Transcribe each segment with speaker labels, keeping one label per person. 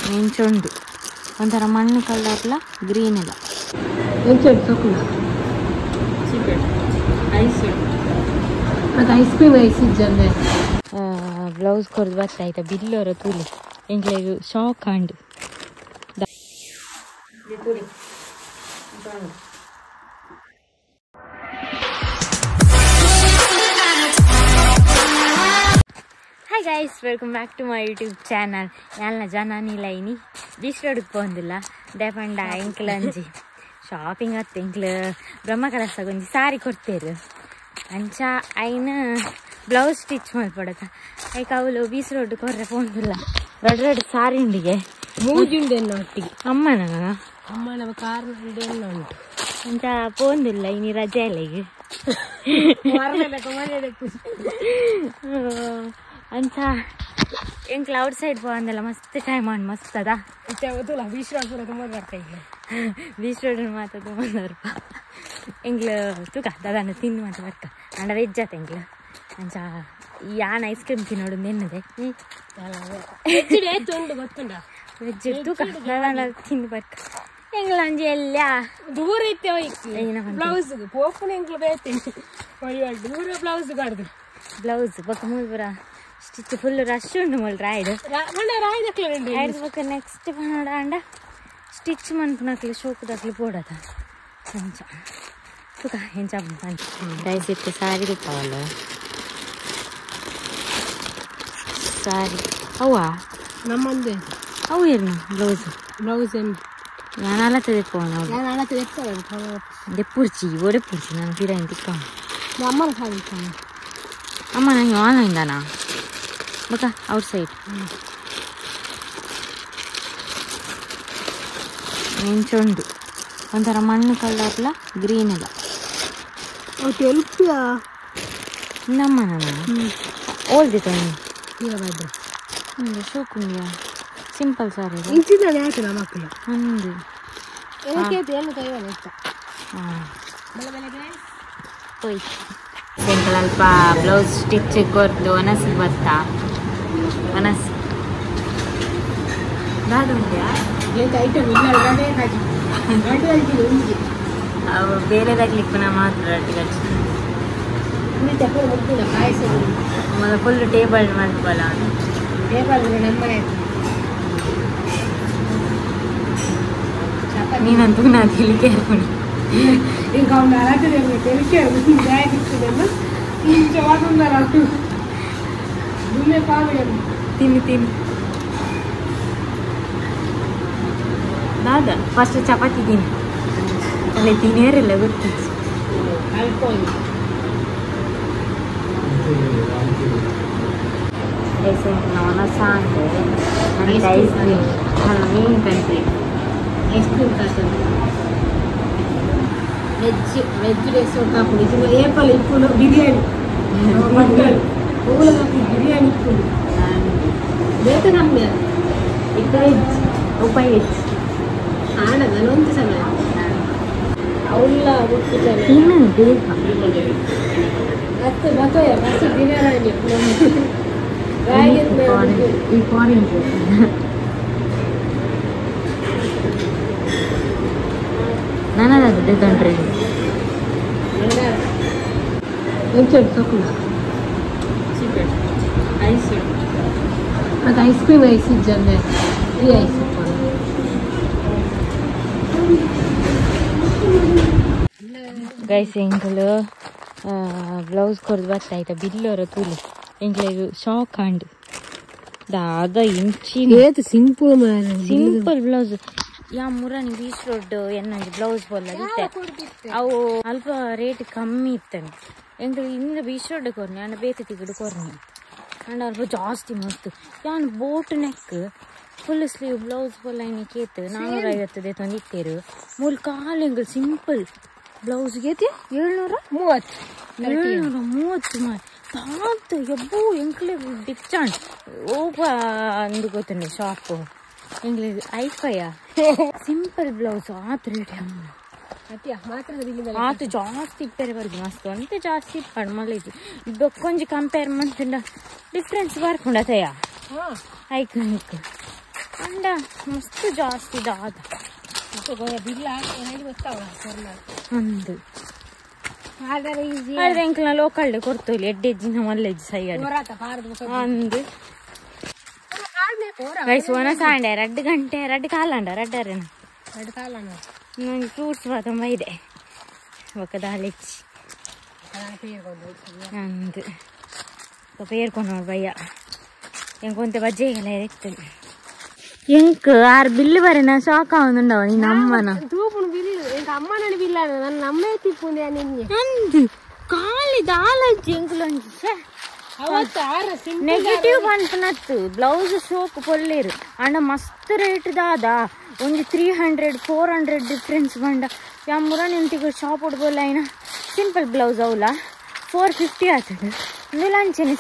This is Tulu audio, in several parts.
Speaker 1: ಮೆಂಚುಂಡು ಒಂಥರ ಮಣ್ಣು ಕಲರ್ಲ ಗ್ರೀನ್ ಇಲ್ಲ
Speaker 2: ಐಸ್ ಕ್ರೀಮ್ ಐಸ್ ಇಜ್ಜಂದೆ
Speaker 1: ಬ್ಲೌಸ್ ಕೊರ್ದು ಬರ್ತಾಯ್ತಾ ಬಿಲ್ಲೋರ ತೂಲಿ ಎಂಕ್ಲೆಗ್ ಶಾಕ್ ಆಂಡ್ hi guys, welcome back to my YouTube channel. ಯಾಲ್ನ ಜನ ನೀಲೈನಿ ಬೀಚ್ ರೋಡ್ಗೆ ಪೋಂದಿಲ್ಲ ದೇಪಂಡ ಎಂಕ್ಲ ಅಂಜಿ ಶಾಪಿಂಗ್ ಆತ್ ಎಂಕ್ಲ ಬ್ರಹ್ಮ ಕಲಸ ಒಂಜಿ ಸಾರಿ ಕೊಡ್ತೇರು ಅಂಚ ಐನ ಬ್ಲೌಸ್ ಸ್ಟಿಚ್ ಮಲ್ಪಡತ ಐಕ್ ಅವಳು ಬೀಚ್ ರೋಡ್ ಕೊರ್ರೆ ಪೋಂದಿಲ್ಲ ರಡ್ ರಡ್ ಸಾರಿ ಉಂಡಿಗೆ
Speaker 2: ಮೂಜುಂಡೆ ಒಟ್ಟಿಗೆ
Speaker 1: ಅಮ್ಮನ
Speaker 2: ಅಮ್ಮನ ಕಾರ್ ಉಂಟು
Speaker 1: ಅಂಚ ಪೋಂದಿಲ್ಲ ಇನಿ ರಜೆ ಅಲ್ಲ ಈಗ ಅಂಚ ಎಂಕ್ಲ ಔಟ್ ಸೈಡ್ ಪೋಂದಲ್ಲ ಮಸ್ತ್ ಟೈಮ್ ಆಂಡ್ ಮಸ್ತ್ ಅದ
Speaker 2: ಬೀಚ್ ರೋಡ್ ಪೂರ ತುಂಬ ಬರ್ತಾ ಇಲ್ಲ
Speaker 1: ಬೀಚ್ ರೋಡ್ ಮಾತ್ರ ತುಂಬ ಬರ್ಪ ಎಂಕ್ಲ ತೂಕ ದಾದಾನ ತಿಂದು ಮಾತ್ರ ಬರ್ಕ ಅಂಡ ವೆಜ್ ಆತ ಎಂಕ್ಲ ಅಂಚ ಯಾನ್ ಐಸ್ ಕ್ರೀಮ್ ತಿನ್ನೋಡು ನೆನ್ನದೆ
Speaker 2: ಗೊತ್ತುಂಡ
Speaker 1: ವೆಜ್ ತೂಕ ದಾದಾನ ತಿಂದು ಬರ್ಕ ಎಂಗ್ಲ ಅಂಜಿ ಎಲ್ಲ
Speaker 2: ದೂರ ಇತ್ತೆ ಬ್ಲೌಸ್ ಪೋಪುನ ಎಂಕ್ಲ ಬೇತೆ ದೂರ ಬ್ಲೌಸ್ ಕಾಡ್ದು
Speaker 1: ಬ್ಲೌಸ್ ಬೊಕ್ಕ ಮೂಲ್ ಪೂರ ಸ್ಟಿಚ್ ಫುಲ್ ರಶ್ ಉಂಡು ಮೂಲ್ ರಾಯ್ಡ್ ರಾಯ್ಡ್ ಬೊಕ್ಕ ನೆಕ್ಸ್ಟ್ ಪನೋಡ ಅಂಡ ಸ್ಟಿಚ್ ಮನ್ಪುನಕ್ಲೆ ಶೋಕುದಕ್ಲೆ ಪೋಡದ ಅಂಚ ತೂಕ ಎಂಚ ಗೈಸ್ ಇತ್ತೆ ಸಾರಿ ತುಪ್ಪವಲ್ಲ ಸಾರಿ ಅವ್ವ
Speaker 2: ನಮ್ಮಂದೆ
Speaker 1: ಅವು ಇರ್ನ ಬ್ಲೌಸ್
Speaker 2: ಬ್ಲೌಸ್ ಏನು
Speaker 1: ನಾನು ಅಲತ್ತದೆ ಪೋಣ
Speaker 2: ನಾನು ಅಲತ್ತದೆ
Speaker 1: ದೆಪ್ಪುರ್ಚಿ ಒಡೆ ಪುರ್ಚಿ ನಾನು ಪಿರಾಯಿನ ತಿಕ್ಕ
Speaker 2: ಅಮ್ಮನ ಸಾರಿ
Speaker 1: ಅಮ್ಮ ನಂಗೆ ಆನ್ಲೈನ್ ದಾನಾ ಬಕ್ಕ ಔಟ್ ಸೈಡ್ ಮೆಂಚುಂಡು ಒಂಥರ ಮಣ್ಣು ಕಲರ್ಲ ಗ್ರೀನ್ ಇಲ್ಲ ನಮ್ಮ ಓಲ್ದಿತ್ತು ಶೋಕುಂಡಿಯ ಸಿಂಪಲ್ ಸಾರಿ
Speaker 2: ಮಕ್ಕಳು
Speaker 1: ಅಂದು ಸಿಂಪಲ್ ಅಲ್ಪ ಬ್ಲೌಸ್ ಸ್ಟಿಚ್ ಕೊರ್ದು ಒನಸ್ ಬರ್ತಾ ಒನಸ್ ದಾದ ಉಂಡ್ಯಾ ಅವು ಬೇರೆದಾಗ್ಲಿಕ್ಕೂ ನಾ ಮಾತ್ರ ಫುಲ್ ಟೇಬಲ್ ಮಾಡ್ಬಲ್ಲ
Speaker 2: ಟೇಬಲ್ ನಮ್ಮನೆ
Speaker 1: ನೀನಂತೂ ನಾ ತಿಳಿಕೆ
Speaker 2: ఇంకా అలాంటిది తెలికే
Speaker 1: ತಿನ್ನಿ ತಿನ್ನಿ ದಾದ ಫಸ್ಟ್ ಚಪಾತಿ ತಿನ್ನಿ ಅಲ್ಲಿ ತಿನ್ನೇರಿಲ್ಲ ಗೊತ್ತು ಐಸ್ ಕ್ರೀಮ್ ಮೀನು ಕಂಟ್ರಿ
Speaker 2: ಐಸ್ ಕ್ರೀಮ್ ಕಾಸು ವೆಜ್ ವೆಜ್ ರೆಸ್ಟೋರೆಂಟ್ ಕಾಪುಡು ಏಪಲ್ ಇಪ್ಪುಡು ಬಿರಿಯಾನಿ ಮಟನ್ ಓಲ ಬಿರಿಯಾನಿ ಇಪ್ಪುಡು ಬೇತೆ ಸಮಯ
Speaker 1: ಇತ್ತು ವೆಜ್ ಉಪಾಯ ವೆಜ್
Speaker 2: ಆಣದ ಒಂದು ಸಮಯ ಅವಳ
Speaker 1: ತಿನ್ನು ಬೇಗ
Speaker 2: ಮತ್ತೆ ಬತ್ತೋಯ ಬಸ್ ಬಿರಿಯಾನಿ
Speaker 1: ಈ ಫಾರಿನ್ ನನ್ನದು ತೊಂದರೆ
Speaker 2: ಐಸ್ ಮತ್ತು ಐಸ್ ಕ್ರೀಮ್ ಐಸ್ ಇಜ್ಜಂದೆ ಈ ಐಸ್
Speaker 1: ಗೈಸ್ ಎಂಕ್ಲು ಬ್ಲೌಸ್ ಕೊರ್ದು ಬರ್ತಾಯ್ತಾ ಬಿಲ್ಲೋರ ತೂಲಿ ಎಂಕ್ಲೆಗ್ ಶಾಕ್ ಆಂಡ್ ದಾದ ಇಂಚಿ
Speaker 2: ಏತು ಸಿಂಪಲ್
Speaker 1: ಸಿಂಪಲ್ ಬ್ಲೌಸ್ ಯಾ ಮುರನಿ ಬೀಚ್ ರೋಡ್ ಎನ್ನೊಂಜಿ ಬ್ಲೌಸ್ ಪೊಲ್ಲ ಇತ್ತೆ ಅವು ಅಲ್ಪ ರೇಟ್ ಕಮ್ಮಿ ಇತ್ತನೆ ಎಂಕ್ಲು ಇಂದ ಬೀಚ್ ರೋಡ್ ಕೊರ್ನಿ ಅಂಡ ಬೇತೆ ತಿಗಡು ಕೊರ್ನಿ ಅಂಡ ಅಲ್ಪ ಜಾಸ್ತಿ ಮಸ್ತ್ ಯಾನ್ boat neck full sleeve blouse ಪೊಲ್ಲ ಇನಿ ಕೇತು 450 ದೆತ್ತೊಂದು ಇತ್ತೇರು ಮೂಲು ಕಾಲು ಎಂಕ್ಲು ಸಿಂಪಲ್ ಬ್ಲೌಸ್ ಗೇತಿ 730 730 ತಾತ ಎಬ್ಬು ಎಂಕ್ಲೆ ಡಿಚ್ಚಾಂಡ್ ಓಪ ಅಂದು ಗೊತ್ತುಂಡೆ ಶಾಪ್ ಎಂಕ್ಲೆ ಐಫೈಯ ಸಿಂಪಲ್ ಬ್ಲೌಸ್ ಆತ ರೇಟ್ ಆತ ಜಾಸ್ತಿ ಇಪ್ಪರೆ ಬರ್ದು ಮಸ್ತ್ ಅಂತ ಜಾಸ್ತಿ ಇಪ್ಪಡು ಮಲ್ಲ ಬೊಕ್ಕೊಂಜಿ ಕಂಪೇರ್ ಮಂತುಂಡ ಡಿಫ್ರೆನ್ಸ್ ಬರ್ಪುಂಡ ಅತಯ್ಯ ಐಕಾನಿಕ್ ಅಂಡ ಮಸ್ತ್ ಜಾಸ್ತಿ ದಾದ ಅಂದು ಎಂಕ್ಲ ಲೋಕಲ್ ಕೊಡ್ತೋಲಿ ಎಡ್ಡೆಜ್ಜಿನ ಮಲ್ಲೆಜ್ಜಿ ಸೈಯಡ್ ಅಂದು ಗೈಸ್ ಒನಸಾಂಡೆ 2 ಗಂಟೆ 2 ಕಾಲಂಡ ರಡ್ಡರೇನ ಫ್ರೂಟ್ಸ್ ತುಂಬ ಇದೆ ಬೊಕ್ಕ ದಾಲೆಚ್ಚಿ ಅಂದು ಪೇರ್ಕೊಂಡು ಬಯ್ಯ ಎಂಕೊಂತೆ ಬಜ್ಜೆಗೆಲ್ಲ ಇರ್ತದೆ ಎಂಕ್ ಆರು ಬಿಲ್ಲು ಬರೇನ ಶಾಕ್ ಆവുಂಡವ ನಿನ್ನ ಅಮ್ಮನ ಅಂದು ಖಾಲಿ ದಾಲಜ್ಜಿ ಎಂಕ್ಲೊಂಜಿ ನೆಗೆಟಿವ್ ಪನ್ಪುನತ್ತು ಬ್ಲೌಸ್ ಶೋಕ್ ಪೊಲ್ಲೇರು ಅಂಡ ಮಸ್ತ್ ರೇಟ್ ದಾದ ಒಂಜಿ 300 400 ಡಿಫ್ರೆನ್ಸ್ ಬಂಡ ಯಮ್ಮುರ ನಿಂತಿಗೆ ಶಾಪ್ ಉಡ್ಬೋಲ್ಲ ಐನ ಸಿಂಪಲ್ ಬ್ಲೌಸ್ ಅವಲ 450 ಆತದೆ ಇಂದುಲ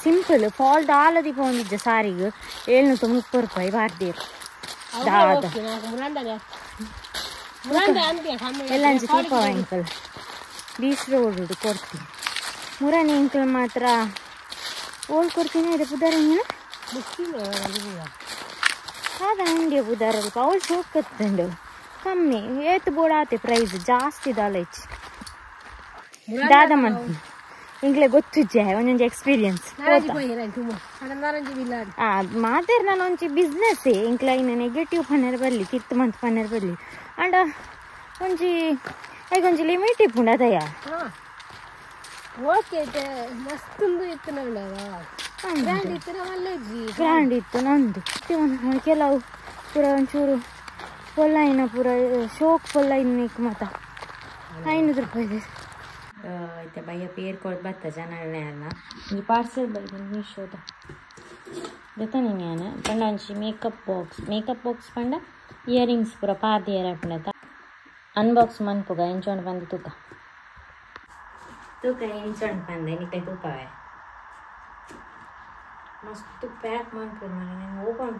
Speaker 1: ಸಿಂಪಲ್ ಫಾಲ್ ದಾಲದಿ ಪೋಂದಿಜ್ಜ ಸಾರಿಗೆ 730 ರೂಪಾಯಿ ಬಾರ್ದೇರು ದಾದ ಎಲ್ಲ ಅಂಚೆ ತೂಪ ಅಂಕಲ್ ಬೀಚ್ ರೋಡ್ ಕೊಡ್ತೀನಿ ಮುರಾನಿ ಅಂಕಲ್ ಮಾತ್ರ ಓಲ್ ಕೊಡ್ತೀನಿ ಇದೆ ಪುದಾರ ಆದ ಅಂಡಿ ಪುದಾರ ಅವಳು ಸೋಕತ್ತಂಡು ಕಮ್ಮಿ ಏತು ಬೋಡಾತೆ ಪ್ರೈಸ್ ಜಾಸ್ತಿ ದಾಲ ಹೆಚ್ಚು ದಾದ ಮಂತ್ ಇಂಗ್ಲೆ ಗೊತ್ತಿಜ್ಜೆ ಒಂದೊಂದು ಎಕ್ಸ್ಪೀರಿಯನ್ಸ್ ಮಾತಾರ್ ನಾನು ಒಂಚಿ ಬಿಸ್ನೆಸ್ ಇಂಕ್ಲ ಇನ್ನು ನೆಗೆಟಿವ್ ಪನ್ನೆರ್ ಬರ್ಲಿ ತಿತ್ತು ಮಂತ್ ಪನ್ನೆರ್ ಬರ್ಲಿ ಅಂಡ ಒಂಜಿ ಐಗೊಂಜಿ ಲಿಮಿಟ್ ಇಪ್ಪುಂಡು ಅದಯ್ಯ
Speaker 2: ಓಕೆ ಮಸ್ತ್ ಇತ್ತು
Speaker 1: ಗ್ರ್ಯಾಂಡ್ ಇತ್ತು ನಂದು ಕೆಲವು ಪೂರ ಒಂಚೂರು ಪೊಲ್ಲೈನ ಪೂರ ಶೋಕ್ ಪೊಲ್ಲೈನ ಮಾತ 500 ರೂಪಾಯಿ ಇದೆ ಐತೆ ಬಯ್ಯ ಪೇರ್ ಕೊಡ್ ಬತ್ತ ಜನಗಳನ್ನ ಈ ಪಾರ್ಸೆಲ್ ಬೈದು ಮೀಶೋದ ದತ್ತನೆ ನಾನು ಪಂಡ ಒಂಜಿ ಮೇಕಪ್ ಬಾಕ್ಸ್ ಪಂಡ ಇಯರಿಂಗ್ಸ್ ಪೂರ ಪಾರ್ದಿಯರ ಪಂಡ ಅನ್ಬಾಕ್ಸ್ ಮನ್ಪುಗ ಎಂಚೋಣ ಬಂದು ತೂಕ ತೂಕ ಎಂಚೋಣ ಬಂದೆ ನಿಕ್ಕ ತೂಕವೇ ಮಸ್ತ್ ಪ್ಯಾಕ್ ಮನ್ಪುರ ಮನೆ ಓಪನ್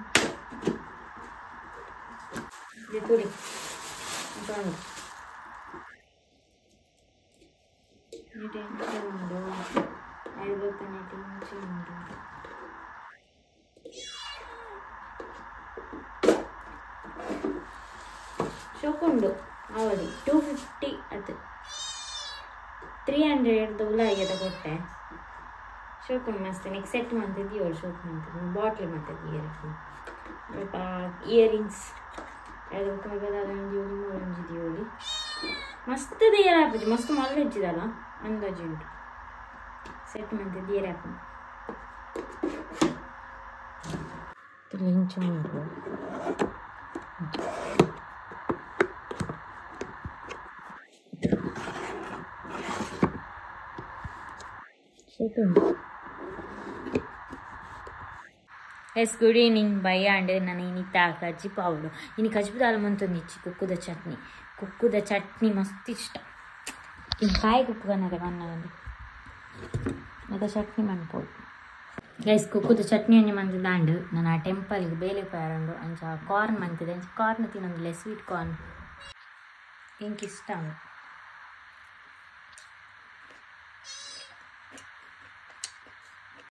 Speaker 1: ತುಳಿ ಎಂಚೋಣ ಶೋಕುಂಡು ಅವಳಿ 250 ಅದು 300 ಉಲಾಗ್ಯದ ಕೊಟ್ಟೆ ಶೋಕುಂಡು ಮಸ್ತ್ ನೆಕ್ಸ್ಟ್ ಸೆಟ್ ಮಂತಿದ್ದೀವಿ ಶೋಕ್ ಮಂತಿದ್ದು ಬಾಟ್ಲಿ ಮಂತಿದ್ದೀವಿ ಸ್ವಲ್ಪ ಇಯರಿಂಗ್ಸ್ ಮೂರೊಂಜಿ ಮಸ್ತ್ ಇಯರ್ ಆಪುಜಿ ಮಸ್ತ್ ಮಲ್ಲೆಜ್ಜಿದಲ್ಲ ಅಂದಾಜು ಉಂಟು ಸೆಟ್ ಮಂತಿದ್ದು ಇಯರ್ ಆಪು ಇಂಚು ಎಸ್ ಗುಡ್ ಈವ್ನಿಂಗ್ ಬಯ್ಯ ಅಂಡ್ ನಾನು ಇನ್ನಿತ್ತ ಕಜ್ಜಿಪ ಅವಳು ಇನ್ನು ಕಜ್ಜಿಪದಾಲ ಮಂತೊಂದಿಚ್ಚಿ ಕುಕ್ಕುದ ಚಟ್ನಿ ಕುಕ್ಕುದ ಚಟ್ನಿ ಮಸ್ತ್ ಇಷ್ಟ ಇನ್ನು ಕಾಯಿ ಕುಕ್ಕು ಅನ್ನದೆ ಬಣ್ಣದಲ್ಲಿ ಅದು ಚಟ್ನಿ ಮನ್ಪೋಡು ಗೈಸ್ ಕುಕ್ಕುದ ಚಟ್ನಿ ಅಂಜಿ ಮಂತಿದ್ದಾಂಡು ನಾನು ಆ ಟೆಂಪಲ್ಗೆ ಬೇಲೆ ಪೇರಂಡು ಅಂಚ ಕಾರ್ನ್ ಮಂತಿದೆ ಅಂಚ ಕಾರ್ನ್ ತಿನ್ನೊಂದಿಲ್ಲ ಸ್ವೀಟ್ ಕಾರ್ನ್ ಇಂಕ್ ಇಷ್ಟ